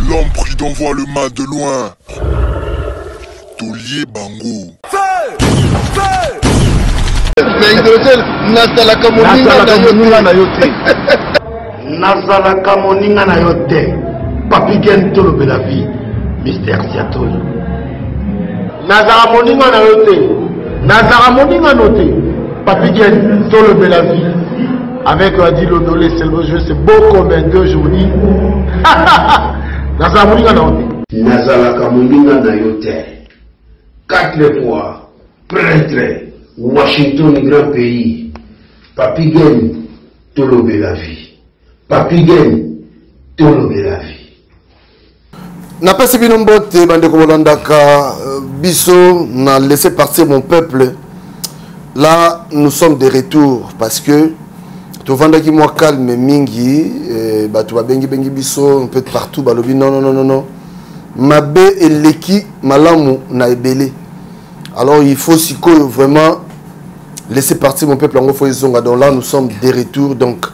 L'homme prudent voit le mal de loin. Tolie bango. Na hydrogène, nazalaka moninga na yo te. Nazalaka moninga na yo te. Papi Gen tolobela vie. Mister Siatoli. Nazalaka moninga na yo te. Nazalaka moninga no te. Papi Gen tolobela vie. Avec Adi Lodolé, c'est le jeu, c'est beau comme un deux aujourd'hui. Nazalaka moninga na yo te. Nazalaka moninga na yo te. Quatre fois prêtre Washington grand pays. Papi Gen tolobela vie. Papi Gen tolobela vie. Napesi bino mbote bandeko bolandaka euh, biso na laisser partir mon peuple. Là nous sommes de retour parce que tovandaki mwa calme mingi, eh, bato babengi-bengi biso un peu de partout, balobi non non non non non, mabe eleki malamu na ebele. Alors il faut sikoyo vraiment laisser partir mon peuple yango fo ezonga. Donc là nous sommes de retour, donc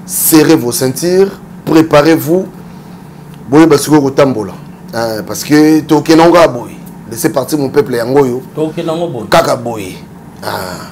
serrez vos ceintures, préparez-vous, boyeba sikoyo kotambola, parce que tokende yango kaka boye. Laissez partir mon peuple yango oyo tokende yango boye kaka boye. Ah.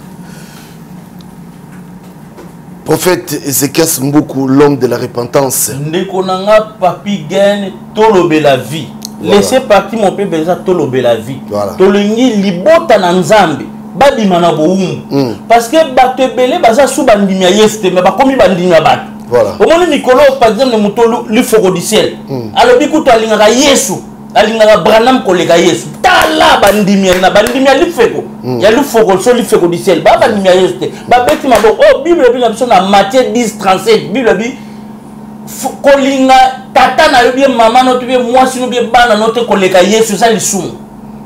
Prophète Ezekias Mbuku, l'homme de la repentance. Ndeko na nga Papi Gen tolobela vie. Voilà. Laissez partir mon peuple eza tolobela vie. Voilà. Tolingi libota na Nzambe babima na bowumbu. Parce que bato ebele baza sous bandimi ya Yesu te, mais bakomi bandimi ya bato. Voilà. Omoni mikolo par exemple moto lifoko du ciel. Alobi kutu alingaka Yesu, alingaka Branham koleka Yesu. Tala bandimi ya na bandimi ya lifeko. Ya lifoko so lifeko du ciel. Ba bandimi ya Yesu te. Babeti maboko. Oh Bible ebi na biso na Matthieu 10 37 Bible ebi kolinga tata na yo bien mama no te bien mwasi no bien bana no te koleka Yesu eza lisumu.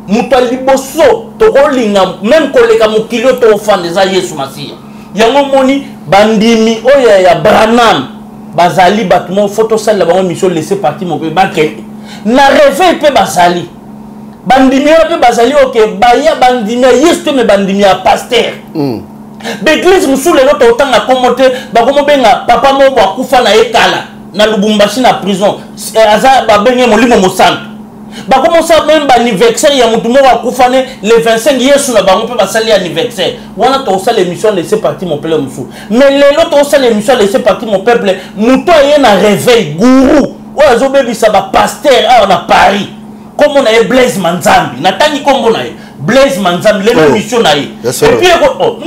Moto ya liboso tokolinga même koleka mokili oyo tofanda eza Yesu Masiya. Yango moni bandimi oyo ya Branham bazali bato moko faut tosalela bango mission laisser partir mon peuple bakende na réveil mpe bazali bandimi wana mpe bazali oke baya bandimi ya Yesu te me bandimi ya pasteur. Baeglise mosusu lelo totanga kombo te, bakomobenga papa moko akufa na ye kala na Lubumbashi na prison, aza babenge molimo mosantu. Bakomosala même baanniversaire ya motu moko akufa ne le 25 Yesu na bango mpe basali anniversaire wana. Tokosala émission laisser partir mon peuple mosusu, mais lelo tokosala émission laisser partir mon peuple. Moto aye na réveil gourou oyo azobebisa bapasteur awa na Paris, kombo na ye Blaise Manzambi, natangi kombo na ye Blaise Manzambi lelo émission na ye. Et puis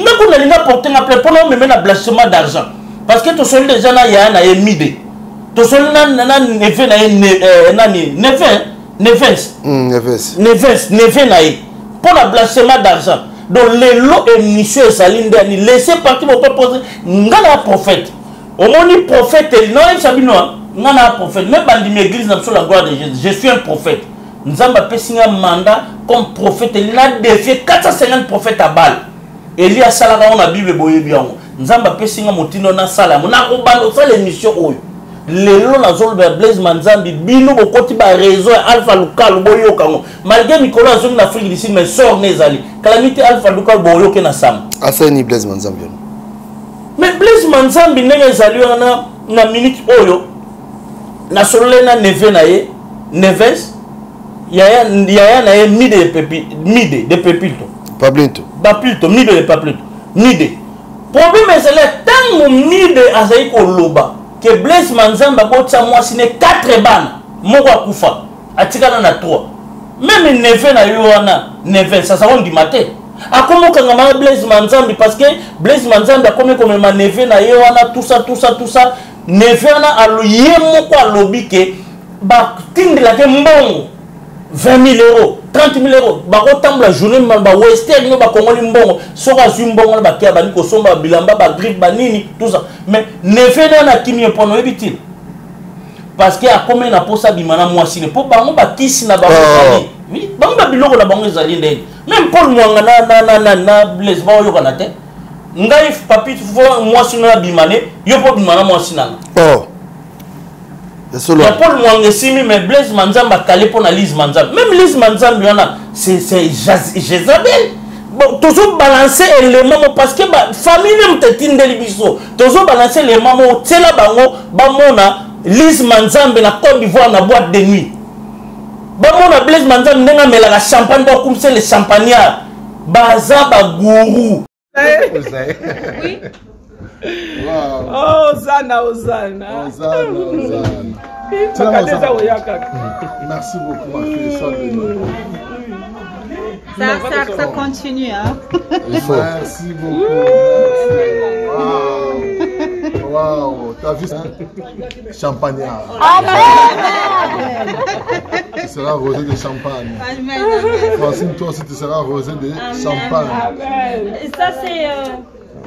ndako nalinga porter nga plainte mpona omeme na blanchiment d'argent, parce que tosoli déjà na yaya na ye Mide, tosoli na neve na ye nani neve Neves, Neves, Neves neve na ye mpona blanchiment d'argent. Donc lelo émission ezali nde ani laisser partir mon peuple. Nga na prophète, omoni prophète naoyebisa bino nga na prophète même bandimi église na biso la gloire de Jésus, je suis un prophète. Nzambe apesi nga mandat comme prophète na défier 450 prophètes à Baal. Eli asalaka yango na Bible, boyebi yango. Nzambe apesi nga motindo nasala yango, nakobanda kosala émission oyo lelo nazoloba Blaise Manzambi. Bino bokoti ba réseau ya Alpha Lukalu boyoka yango, malgré mikolo azongi na Afrique du Sud, mais sort ne ezali kalami te. Alpha Lukalu boyoke na sango asali Blaise Manzambi. Mais Blaise Manzambi ndenge ezali wana na minute oyo nasolole na neve na ye Neves, yaya, yaya na ye Mide de Pepi, Mide de Pepilto, Pablinto, Bapilto, Mide de Papilto, Mide. Problème ezali ntango Mide azali koloba ke Blaise Manzambi abotisa mwasi ne 4 bana, moko akufa atikala na 3. Même neve na yo wana Neves aza kondima te, akomi okangama na Blaise Manzambi parce que Blaise Manzambi akomi komema neve na ye wana tout ça tout ça tout ça. Neve wana ye moko alobi ke batindelaki mbongo 20 000 euros, 30 000 euros, bakotambola journée ba western no bakongoli mbongo. Soki azwi mbongo na bakeya bandi kosomba bilamba, bagriffe, banini, tout ça. Mais neve na akimi ye mpona oyebi ntina, parce que akomi na posa abima na mwasi ne mpo bango bakisi na bango ezali bango babiloko na bango ezali ndenge même Paul Mwanga na Blaise baoyokana te. Ngai papi fo mwasi na abima ne yo mpo bima na mwasi nanga. Ya Paul Mwanga esimi, mais Blaise Manzambi akale mpo na Lise Manzambi. Même Lise Manzambi wana c'est Jézabel. Bon, tozobalance élément mo parce que famille ne moto etindeli biso, tozobalance élément mo tiela bango bamona Lise Manzambi na Côte d'Ivoire na boîte de nuit. Bamona Blaise Manzambi ndenge amelaka champagne, bakumisa le champagnard. Baza ba gourou. Oui. Wow. Oh, Hosanna, Hosanna. Hosanna, Hosanna. Bakadeza oya kaka. Merci beaucoup, ma fille. Sois bénie. Ça continue, hein. Il faut. Merci beaucoup. Merci. Wow. Wow. T'as vu ça? Champagnard. Amen. Tu seras arrosé de champagne. Amen. Amen. Francine, toi aussi, tu seras arrosé de champagne. Amen. Et ça, c'est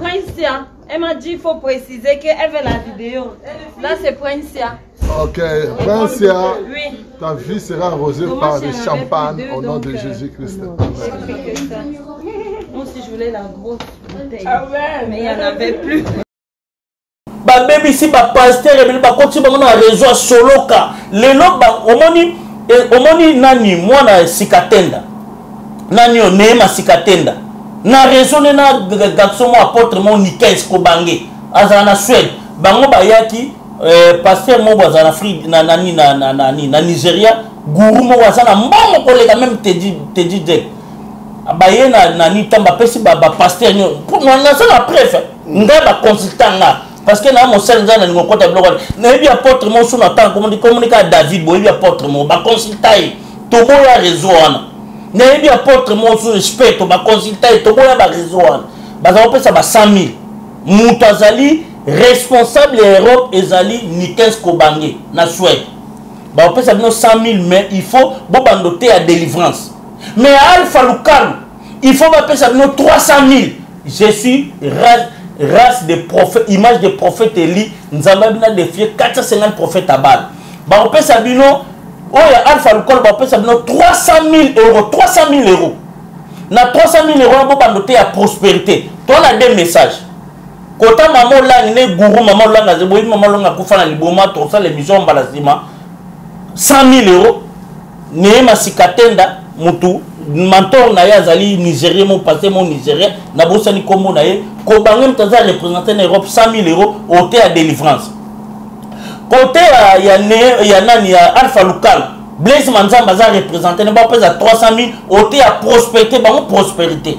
Princia. Elle m'a dit qu'il faut préciser qu'elle veut la vidéo. Là, c'est Princia. Ok, Princia, Oui. ta vie sera arrosée Moi, par si le elle en avait champagne plus deux, au nom donc, de Jésus-Christ. J'ai Amen. pris que ça. Moi aussi, je voulais la grosse bouteille. Amen. Mais il n'y en avait plus. Babebisi bapasteur ebele, bakotisi bango na réseau ya soloka. Lelo omoni, omoni nani mwana Sikatenda, nani oyo Neema Sikatenda na réseau ne na garçon mo apôtre mo Nikes Kobange azala na Suède. Bango bayaki pasteur moko azala na Afrique, na nani, na, na, na, na, na Nigeria, gourou moko aza na mbongo koleka même Teddy Jack. Baye na nani tamba pesi ba pasteur nyo. Pour na na na preuve nga ba consultant nga parce que na mosala nza na ningo kota biloko wana. Nayebi apôtre mo so na temps komoni komunika David boyebi apôtre mo ba consultant ye toboya réseau wana. Nayebi apôtre mo so respect ba consultant ye toboya ba réseau wana. Baza kopesa ba 100 000. Mutu azali responsable ya Europe ezali Nikes Kobange na Suède. Ba kopesa bino 100 000 mais il faut bobando te ya délivrance. Mais Alpha Lukalu, il faut bapesa bino 300 000. Je suis race de prophète, image de prophète Eli, Nzamba bina défier 450 prophètes à balle. Ba opesa bino, oyo Alpha Lukalu, ba opesa bino 300 000 euros, 300 000 euros. Na 300 000 euros, bo bandote ya prospérité. Toi, on a deux messages. Kota maman lang ne gourou maman lang azebo maman lang akufa na liboma to ça l'émission mbalasima 100 000 euros. Neema Sikatenda mutu mentor na ye azali Nigérien, mon passé mon Nigérien na bosani kombo na ye kobange mutu aza représenter na Europe 100 000 euros au thé à délivrance. Côté ya, ya ne, ya nani ya Alpha Lukalu, Blaise Manzamba aza représenter na ba pesa 300 000 au thé à prospérité, bango prospérité.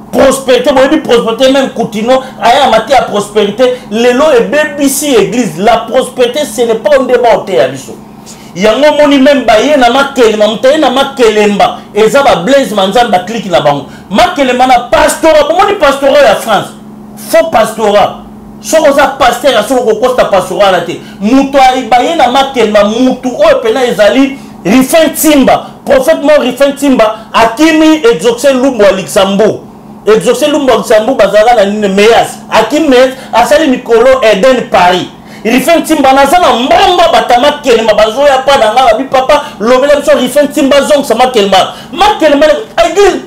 Prospérité, boyebi prospérité même Coutinho aya mati ya prospérité lelo ebebisi église. La prospérité ce n'est pas un débat au thé ya biso. Yango moni même baye na makelema, moto aye na makelemba, eza ba Blaise Manzambe ba clique na bango. Makelemba na pastorat, bomoni pastorat ya France, faux pastorat. Soko oza pasteur ya solo kokosta pastorat na te. Moto aye baye na makelema, moto oyo pena ezali Rifin Timba, prophète mo Rifin Timba akimi exaucé Lumbo ya Luxembourg. Exaucé Lumbo ya Luxembourg bazalaka na nini Meyas. Akimi Meyas asali mikolo Eden Paris. Rifin Timba naza na mbongo bata makelema bazoya pa na nga babi papa lobela biso Rifin Timba zongisa makelema. Makelema église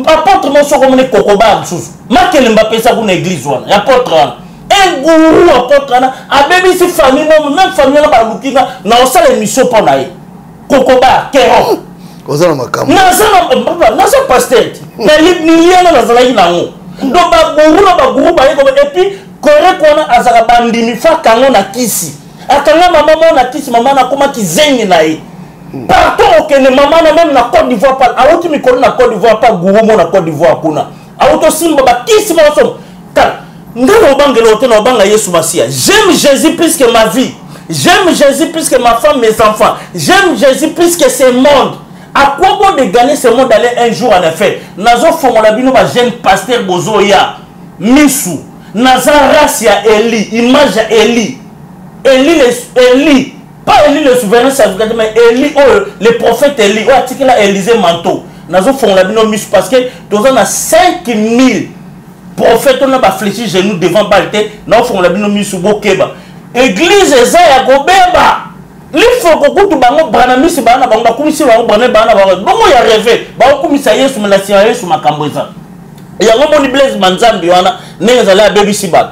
apôtre mo soko mone kokoba mosusu. Makelema pesa kuna église wana, apôtre wana. Un gourou apôtre wana abebisi famille mo même famille wana baluki nga na osala émission mpo na ye. Kokoba kero. Oza na makambo. Naza na papa, naza pasteur. Na liana nazalaki nango. Donc ba gourou na ba gourou ba ye et puis korek wana azaka bandimi fa kango na kisi. Akanga mama mo na kisi, mama na koma kizengi na ye. Partout okende mama na même na Côte d'Ivoire pa, awuti mikolo na Côte d'Ivoire pa gourou mo na Côte d'Ivoire kuna. Awuto simba ba kisi mo so. Tala, ndenge obangela ote na obanga Yesu Masia. J'aime Jésus plus que ma vie. J'aime Jésus plus que ma femme, mes enfants. J'aime Jésus plus que ce monde. À quoi bon de gagner ce monde d'aller un jour en enfer? Nazo fongola bino ba jeune pasteur bozoya. Misu. Naza race ya Eli, image ya Eli. Eli le, Eli, pas Eli le souverain sacrificateur, mais Eli oh, le prophète Eli, oh atikela Élisée manteau. Nazo fongola bino misu parce que toza na 5000 prophètes on a ba fléchi genou devant Baal te, nazo fongola bino misu bokeba. Église eza ya kobeba. Lifoko kutu bango branamisi bana bango bakumisi bango brana bana bango. Bongo ya rêver, bakumisa Yesu mais la sia Yesu makambo eza. Yango moni Blaise Manzambi wana ndenge ezali abebisi bato.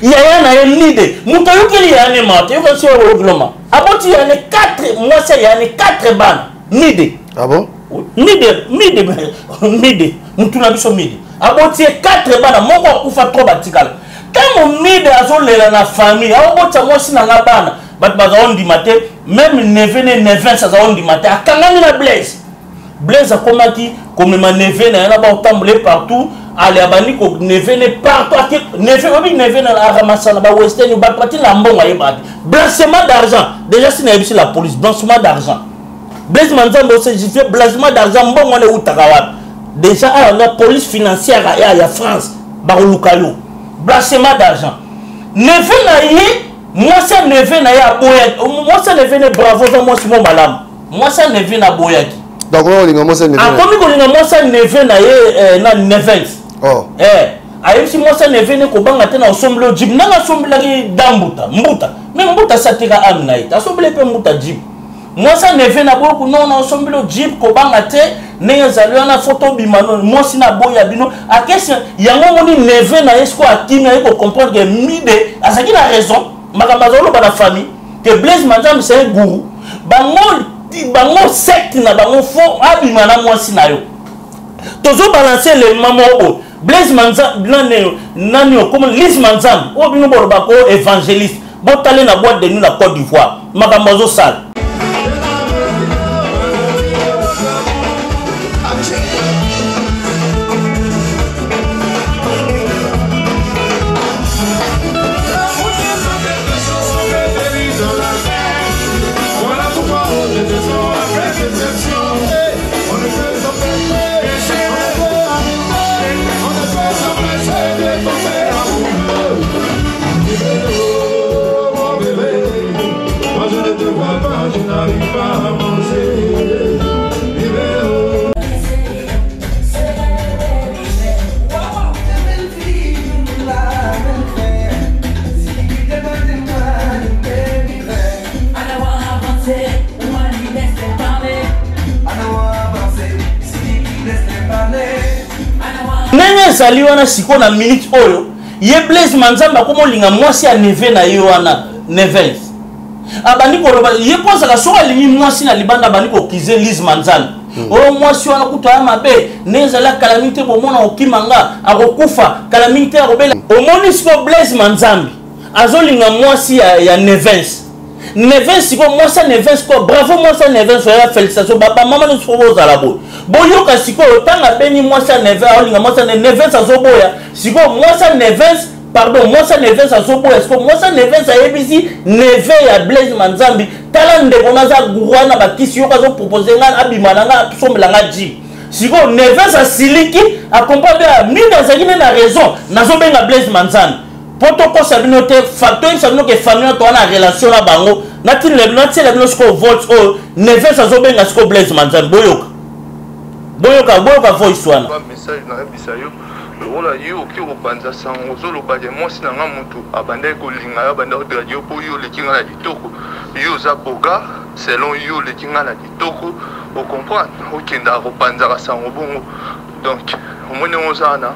Yaya na ye nide, moto ayokeli yaya ne mawa te, yoka si oyo oyokiloma. Aboti yaya ne 4, mwasi ya yaya ne 4 bana, nide. Ah bon? Mide, mide, mide, mutu na biso mide. Aboti ye 4 bana, moko akufa 3 batikala. Tango mide azolela na famille, aobotisa mwasi na nga bana, bato baza ondima te, Même neveu ne Nevins aza ondima te, akangami na Blaise. Blaise akomaki komema neveu na ye na baotambole partout, ale abandi ko neveu ne partout, ake neveu obi neveu na aramasa na ba western bato batinda mbongo ayebaka te. Blanchiment d'argent déjà, si nayebisi la police, blanchiment d'argent. Blaise Manzambe ose justifie blanchiment d'argent, mbongo wana eutaka wapi? Déjà awa na police financière ya, ya France bakoluka yo blanchiment d'argent. Neveu na ye, mwasi ya neveu na ye aboyaki, mwasi ya neveu ne bravo, oza mwasi mo malamu, mwasi ya neveu na aboyaki. Donc olinga mwasi ya neveu, akomi kolinga mwasi ya neveu na ye eh, na nevens. Oh. Eh, ayebisi mwasi ya neveu ne kobanga te na osombeli yo jeep, ndenge asombelaki da mbuta mbuta, me mbuta asi ateka ame na ye te, asombeli mpe mbuta jeep. Mwasi ya neveu na boyoku non, na osombeli yo jeep, kobanga te, ndenge ezali wana fo tobima no, mwasi na boya bino akesi yango. Omoni neveu na ye sikoyo akimi, aye kocomprendre ke mide azalaki na raison, makambo azoloba na famille ke Blaise Manzambi c'est un gourou, bango bango secte na bango, fo abima na mwasi na yo. Tozobalanse elema moko boye, Blaise Manzambi nani nani okoma Lise Manzambi oyo bino bolobaka oyo évangéliste, botale na boîte de nuit na Côte d'Ivoire makambo azosala. Ndenge ezali wana sikoyo na minute oyo, ye Blaise Manzambe akoma olinga mwasi ya neve na ye wana Nevels, abandi koloba ye mpo azalaka soki alingi mwasi na libanda, abandi kokize Lise Manzambe. Oyo mwasi wana kutu aya mabe, nde ezali akala mingi te, bomona okima nga akokufa kala mingi te, akobela. Omoni sikoyo Blaise Manzambe azolinga mwasi ya Nevens, Nevens sikoyo mwasi ya Nevens sikoyo bravo, mwasi ya Nevens oya, félicitation bamama nyonso fo bozala boye. Boyoka sikoyo, ntango abengi mwasi ya Nevens, aolinga mwasi ya Nevens, azoboya. Sikoyo mwasi ya Nevens, pardon, mwasi ya Nevens azoboya. Sikoyo mwasi ya Nevens ayebisi neve ya Blaise Manzambi: tala ndeko naza gurua na bakisi, yoka azopropose ngai abima na ngai, asombela ngai jeep. Sikoyo Nevens asiliki, akomprendre mingi, azalaki nde na raison. Nazobenga Blaise Manzambi mpo tokosa bino te, toyebisa bino ke famille wana toza na relation na bango. Natiela bino sikoyo vote oyo Neves azobenga sikoyo Blaise Manzambi. Boyoka, boyoka, boyoka voice wana. Message nayebisa yo, lokola yo oki kopanza sango, ozoloba ke mwasi na nga motu abandaki kolinga yo, abandaki kodrage yo mpo yo oleki nga na kitoko, yo oza boga, selon yo oleki nga na kitoko, ocomprendre, okendaka kopanzaka sango bongo. Donc omoni yango oza wana,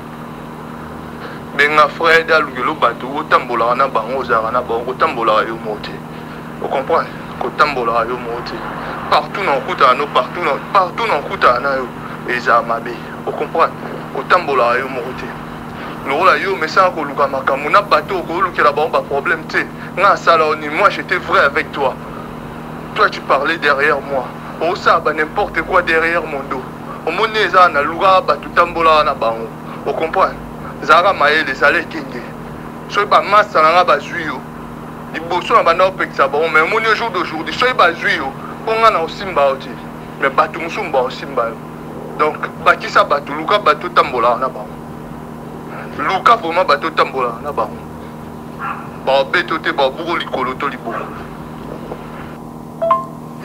benga Fred alukelo bato otambolaka na bango, ozalaka na bango, kotambolaka yo moko te, ocomprendre, kotambolaka yo moko te partout na okutana no, partout na partout na okutana na yo ezala mabe, ocomprendre, kotambolaka yo moko te. Lokola yo mesana koluka makambo na bato, okolukela bango baproblème te. Nga asala oni, moi j'étais vrai avec toi, toi tu parlais derrière moi, osala ba n'importe quoi derrière mon dos. Omoni eza na lukaka bato tambolaka na bango, ocomprendre, ezalaka mayele, ezala ekenge. Soki bamasa na nga bazwi yo liboso na banda kopekisa bango, mais omoni yo jour d'aujourd'hui, soki bazwi yo mpo nga na osimba yo te, mais bato mosusu baosimba yo. Donc bakisa bato, luka bato otambolaka na bango, luka vraiment bato otambolaka na bango, baobeto te, baobuko likolo to liboko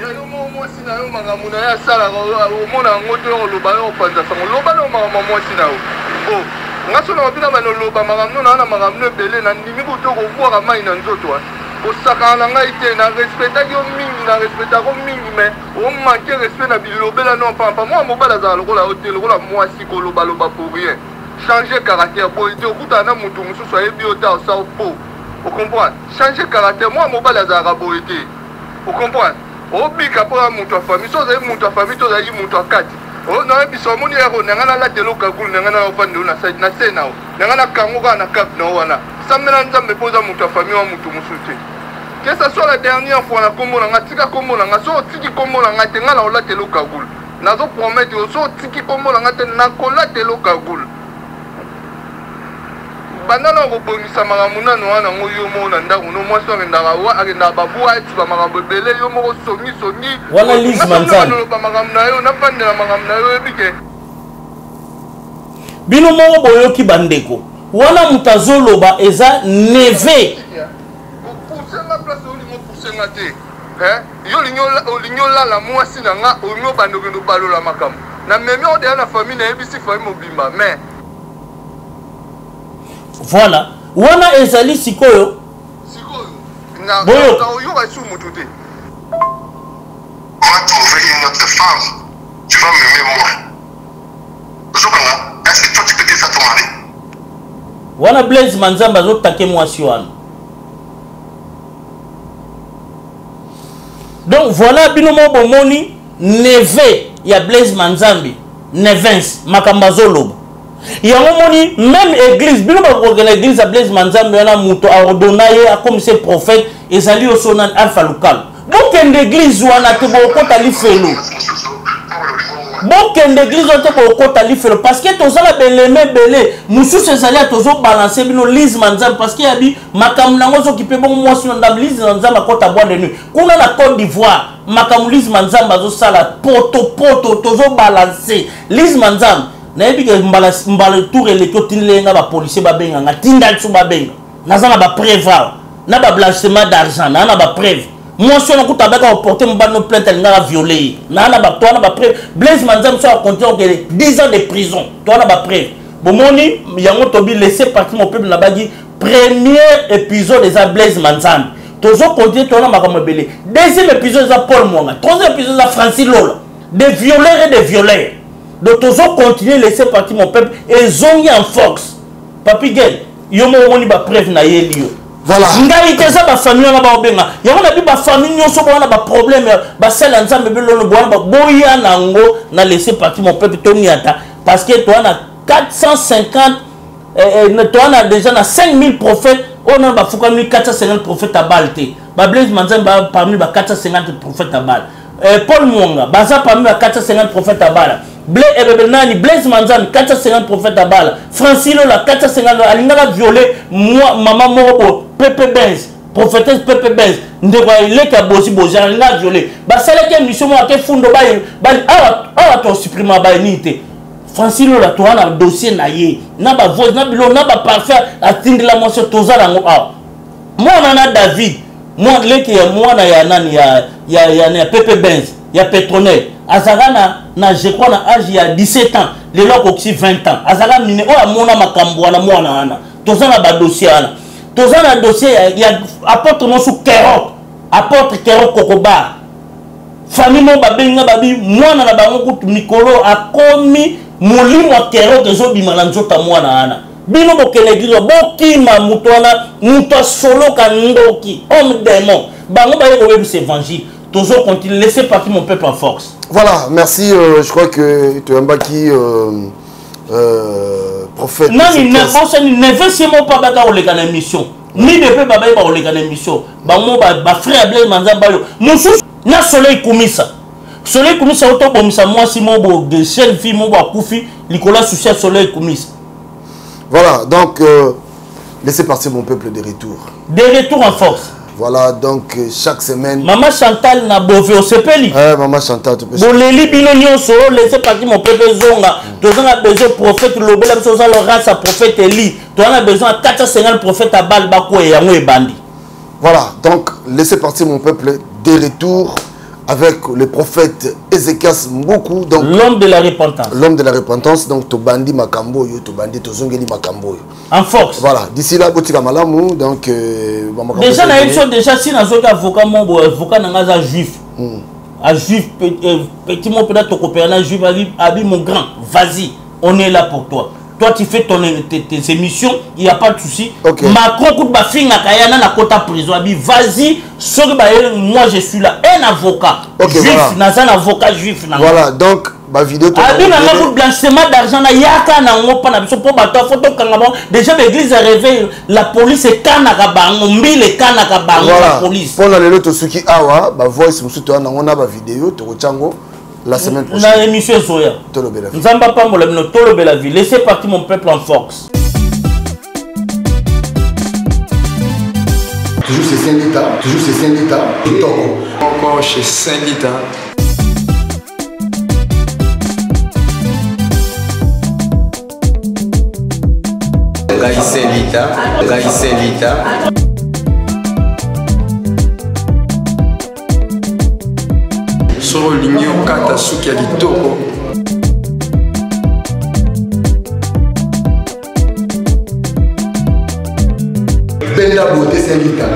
ya yo moko. Mwasi na yo, makambo na ye asalaka, omona yango te, oloba yo opanza sango, loba na makambo ya mwasi na yo. O nga so na bino bana oloba makambo no na makambo no ebele, na ndimi kutu okobwaka mai na nzoto wana. Kosakana na ngai te, na respectaki yo mingi, na respectako mingi, mais omanke respect na bilobela no pampa. Mwana mobali azala lokola yo te, lokola mwasi kolobaloba pour rien. Changer caractère boye te, okutana na motu mosusu ayebi yo te, asa po ocomprendre. Changer caractère, mwana mobali azalaka boye te, ocomprendre. Obika mpo ya moto ya famille, so ozali moto ya famille to ozalaki moto ya kati nayebisa. Omoni yako na ngai nalatela okagulu na ngai na ofandelo na se na yo na ngai nakango kaka na cave na yo wana, sambela Nzambe mpo oza moto ya famille wa moto mosusu te. Que ça soit la dernière fois na kombo na nga, tika kombo na nga. Soki otiki kombo na nga te, nga nakolatela yo cagoule. Nazo promettre yo, soki otiki kombo na nga te, nakolatela yo cagoule. Banda na kobongisa makambo nanu wana yango yo moko na ndako no mwasi akendaka wa akendaka ba boîte ba makambo ebele yo moko songi songi. Wana Liz Manzambi. Loba makambo na yo, nafandela makambo na yo oyebi ke Bino moko boyoki bandeko. Wana moto azoloba eza neve. Kopousse nga place olingi opousse nga te. Hein? Yo olingi olingi olala mwasi na nga, olingi obanda okende obalola makambo. Na memi yango deja na famille, nayebisi famille mobimba mais Voilà. Wana ezali sikoyo. Sikoyo na na oyoka lisusu moto te. Va trouver une autre femme, tu vas m'aimer moi. Ozokanga, est-ce que toi tu peux dire ça à ton mari? Wana Blaise Manzambe azotake mwasi wana. Donc voilà bino moko bomoni neveu ya Blaise Manzambe, Nevens makambo azoloba. Yango moni même église bino bakokende église ya Blaise Manzambe wana moto aordonna ye akomisa prophète ezali yo so nani Alpha Lukalo. Bokende église wana te bokota lifelo. Bokende église wana te bokota lifelo parce que toza na beleme ebele mosusu ezali ya tozobalanse bino Lise Manzambe parce que yabi makambo nango ozokipe bongo mwasi na ndambo Lise Manzambe akota bois de nuit kuna na Côte d'Ivoire makambo Lise Manzambe azosala potopoto tozobalanse Lise Manzambe nayebi ke mbala mbala tour eleki otindeli nga bapolisier babenga nga tinda lisu babenga naza na bapreuve awa na bablanchissement d'argent naa na bapreuve mwasi wana kuta abaka koporte mobali no plainte alingaka viole ye naa na bato wana bapreuve blaise manzambe so akontinue kokende 10 ans de prison to wana bapreuve bomoni yango tobi laisser partir mon peuple nabaki premier épisode eza blaise manzambe tozo continue towana makambo ebele deuxième épisode eza paul mwanga troisième épisode eza francis lola des violeurs et des violeurs donc tozo continuer laisser partir mon peuple ezongi en force papi gel yo moko omoni bapreuve nayeli yo Voilà. ngai te eza bafamille wana baobenga yango na bi bafamille nyonso bowana baproblème basali ya nzambe bilolo bowana boya na yango na laisser partir mon peuple toniata parce que toa na 450 eh, eh, toa na déjà na 5000 prophètes oyo nano bafukami 450 prophètes ya bale te bablaise manzambe ba parmi ba 450 prophètes ya bale eh, paul mwonga baza parmi ba 450 prophètes ya bala ble ebebe eh, nani blaise manzambe 450 prophètes ya bala francis lola 450 alingaka viole mwa mama moko bo pepe benz prophétesse pepe benz ndeko ya eleki ya bozi bozi alinga viole basalaki émission moko ake fundo awa awa tosupprima baye nini te francis lola toza na dossier na ye na bavoice na biloko na baparfum atindela mwasi toza nango awa mwana na david mwa leki ya mwana ya nani ya, ya, ya, ya pepe benz ya petronel azalaka na, na je crois na age ya 17 ans lelo akokisi 20 ans azalaka mine oyo amona makambo wana mwana wana toza na badossier wana toza na dossier ya, ya apôtre mosu kerok apôtre kerok kokobar famille moko babengi nga babi mwana na bango kutu mikolo akomi molimo ya kerok ezobima na nzoto ya mwana wana bino bokende eglise bokima moto wana moto asoloka ndoki homme démon bango baye kobebisa évangile tozo continue laisser partir mon peuple en force. Voilà, merci. Je crois que toyambaki prophète. Nani nabosani neveu sie moko abaka koleka na émission ni de mpe babaye bakoleka na émission bango bafrère ya Blaise Manzambe bayo mosusu na soleil kumisa soleil kumisa oyo tobomisa mwasi moko bo jeune fille moko akufi likolo ya souci ya soleil kumisa. Voilà, donc laissez partir mon peuple de retour. De retour en force. Voilà, donc chaque semaine. Maman Chantal na Bove osepeli. Eh, Maman Chantal, tu peux. Boleli bino nyonso, laissez partir mon peuple zonga. Tozanga besoin prophète lobela biso oza le race à prophète Eli. Tozanga besoin 450 prophète à Bal bako yango ebandi. Voilà, donc laissez partir mon peuple de retour avec le prophète Ézéchias Mbuku. Donc l'homme de la repentance. L'homme de la repentance, donc tobandi makambo yo, tobandi tozongeli makambo yo. En force. Voilà, d'ici là botika malamu donc déjà na émission déjà si nazoki avocat mon avocat na nga juif. A juif petit mot peut-être tokopera na juif abi mon grand, vas-y, on est là pour toi. Toi tu fais tes émissions, il n'y a pas de souci. Okay. Macron coûte ba finga kaya na kota prison abi vas-y, soki ba moi je suis là, un avocat. Okay, juif, voilà. Naza un avocat juif na. Voilà, donc Bavideo. Abi na nga ku blanchiment d'argent na yaka na ngo mpa na biso mpo bato afo tokanga bango déjà. Baeglise ya réveil, la police ekanaka bango, mbila ekanaka bango, la police. Mpo na lelo tosuki awa. Bavoice mosusu toya nango na bavideo, tokotya yango la semaine prochaine na émission ezoya. Tolobela Vie. Nzambe apambola bino. Tolobela Vie. Laissez partir mon peuple en force. Toujours c'est Saint-Lita, toujours c'est Saint-Lita, Kitoko. Encore chez Saint-Lita. Ngai Saint-Lita, ngai Saint-Lita. Soki olingi okata suki ya kitoko. Benda beauté Saint-Lita.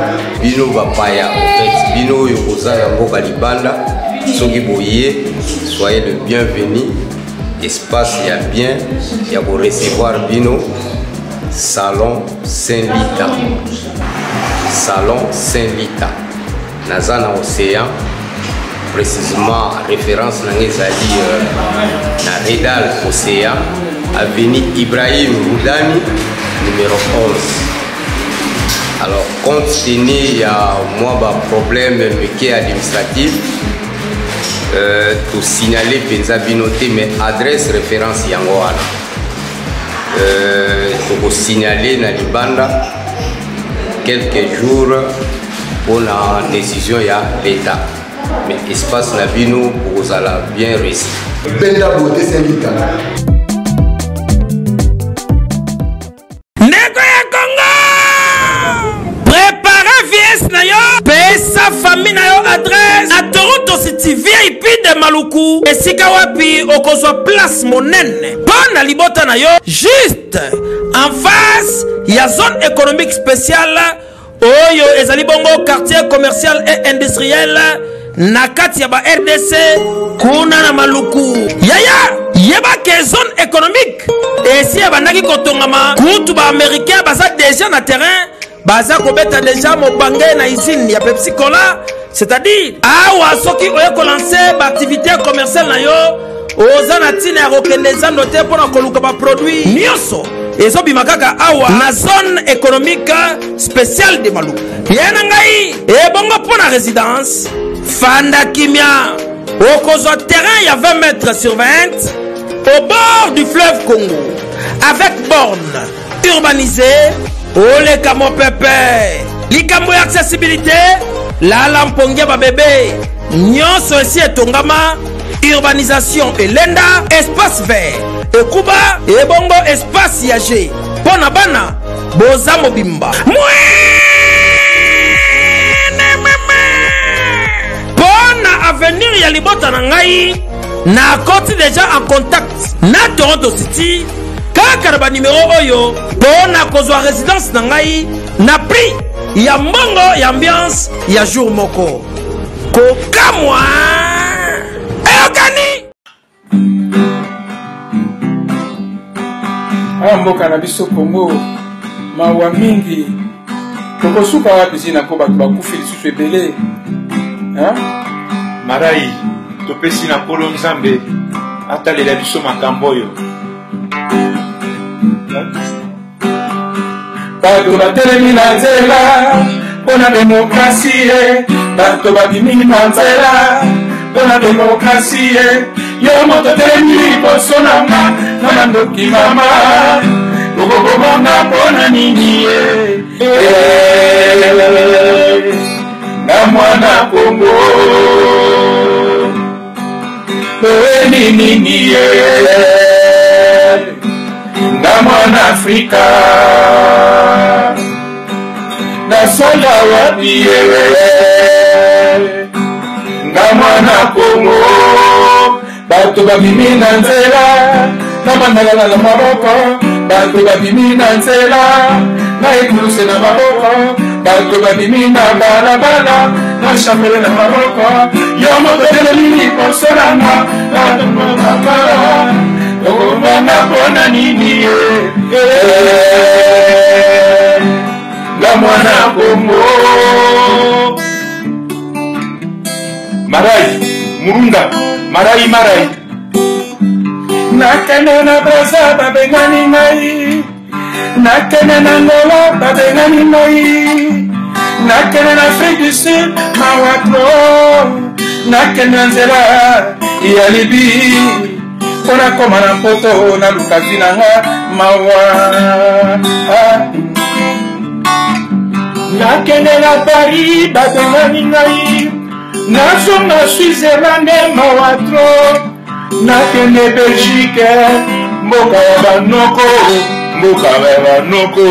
Bino bapaya, en fait, bino oyo boza na mboka libanda, soki boye, soyez le bienvenu. Espace ya bien ya korecevoir bino, salon Saint-Lita. Salon Saint-Lita naza na Océan, précisément référence na ngai ezali na Redal Océan, avenue Ibrahim Roudani numéro 11. Alors, compte tenu ya mwa baproblème mike administratif, tosignale mpenza bino te, mais adresse référence yango wana. Tokosignale na libanda quelques jours mpona décision ya l'État, mais espace na bino bokozala bien reçu. Benda beauté Saint-Lita. Ndeko ya Kongo, prépare VS na yo, pesa famille na yo adresse na Toronto City VIP de Maluku, esika wapi okozwa place monene mpo na libota na yo, juste en face ya zone économique spéciale oyo ezali bongo quartier commercial et industriel na kati ya ba RDC kuna na Maluku. Yaya, yeba ke zone économique esi ebandaki kotongama, kutu baaméricain baza deja na terrain, baza kobeta deja mobange na usine ya Pepsi Cola. C'est-à-dire awa soki oye kolanse baactivité commerciale na yo, oza na ntina ya kokende zando te mpo na koluka baproduit nyonso, ezobima kaka awa na zone économique spéciale de Maluku. Ye na ngai ebongo mpo na résidence, fanda kimia, okozwa terrain ya 20 mètres sur 20 au bord du fleuve Congo avec borne urbanisée. Oleka mopepe, likambo ya accessibilité, lala mpongi ya babebe nyonso esi etongama, urbanisation elenda, espace vert ekuba, ebongo espace ya g mpo na bana boza mobimba. Mpo na avenir ya libota na ngai, nakoti deja en contact na Toronto City kaka na banimero oyo mpo na kozwa résidence na ngai na prix ya mbongo ya ambiance ya jour moko. Kokamwa, eyokani. Awa mboka na biso Kongo, mawa mingi. Tokosuka wapi zina ko bato bakufi lisusu ebele, hein? Marai topesi na Nkolo Nzambe atalela biso makambo oyo. Bato batelemi na nzela mpo na demokrasi, bato babimi na nzela mpo na demokrasi. Yo moto telemi liboso na nga na mandoki, mama, okokobonga mpo na nini ye? Na mwana Kongo toyeli nini ye? Nga mwana Afrika, nasala wapi ye? Nga mwana Kongo, bato babimi na nzela na mandalala na maboko, bato babimi na nzela na ekuluse na maboko, bato babimi na balabala na chapele na maboko. Yo moto telemi liboso nanga na okobanga mpona nini ye? Nga mwana Kongo. Marai murunda marai marai. Nakende na Braza babengani ngai, nakende na Angola babengani ngai, nakende na Afrique du Sud mawa trop, nakende na nzela ya Libye mpo nakoma na Mpoto naluka vi na nga mawa. Nakende na Paris babengani ngai, nazonga Switzerland mawa trop, nakende Belgique mboka ya banoko, mboka ya banoko.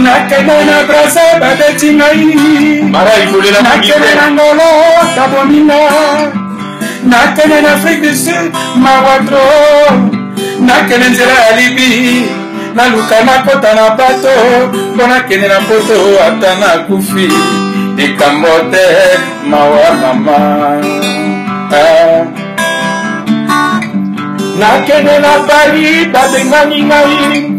Nakende na Braza babeti ngai, nakende na Ngolo babomi nga, nakende na Afrique du Sud mawa trop, nakende nzela ya Libye naluka nakota na bato mpo nakende na Poto ata nakufi likambo te mawa mama. Nakende na Paris babengani ngai,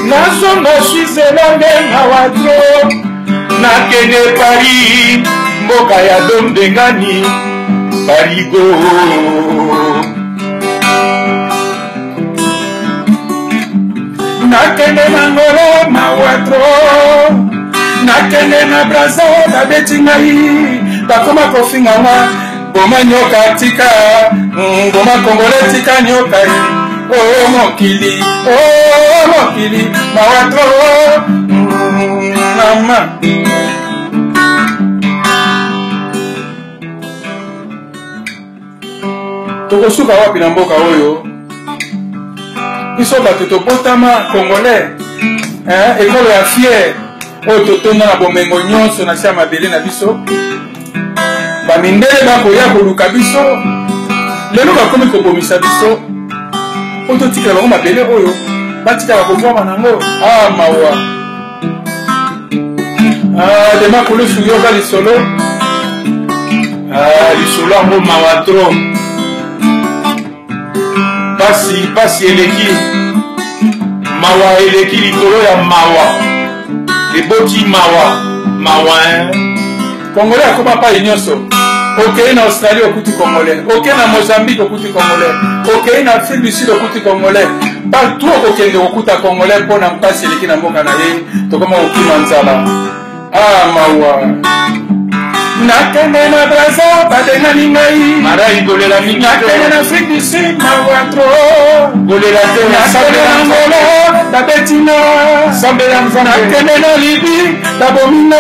nazonga Switzerland mawa trop, nakende Paris mboka ya dombengani Parigo. Nakende na Ngolo mawa trop, nakende na Braza babeti ngai, bakoma kofinga nga boma nyoka tika, boma Kongole tika nyoka, o mokili, o mokili mawa trop mama. Tokosuka wapi na mboka oyo? Biso bato tobotama Congolais, ekolo ya fier oyo totonda na bomengo nyonso na se ya mabele na biso. Bamindele bakoya koluka biso, lelo bakomi kobomisa biso po totikela bango mabele oyo batikala kobwama nango. Ah, mawa. Ah, Dema Kulusu, yoka lisolo. Ah, lisolo yango mawa trop, pasi pasi eleki, mawa eleki likolo ya mawa, eboti mawa mawa hein? Congolais akoma pai nyonso. Okei na Australie okuti Congolais, okei na Mozambique okuti Congolais, okei na Afrique du Sud okuti Congolais, partout okokende kokuta Congolais mpo na mpasi eleki na mboka na ye. Tokoma kokima nzala. Ah, mawa. Nakende na Braza babengani ngai, nakende na Afrique du Sud mawa trop, nakende na Angola babeti nga, nakende na Libye babomi nga.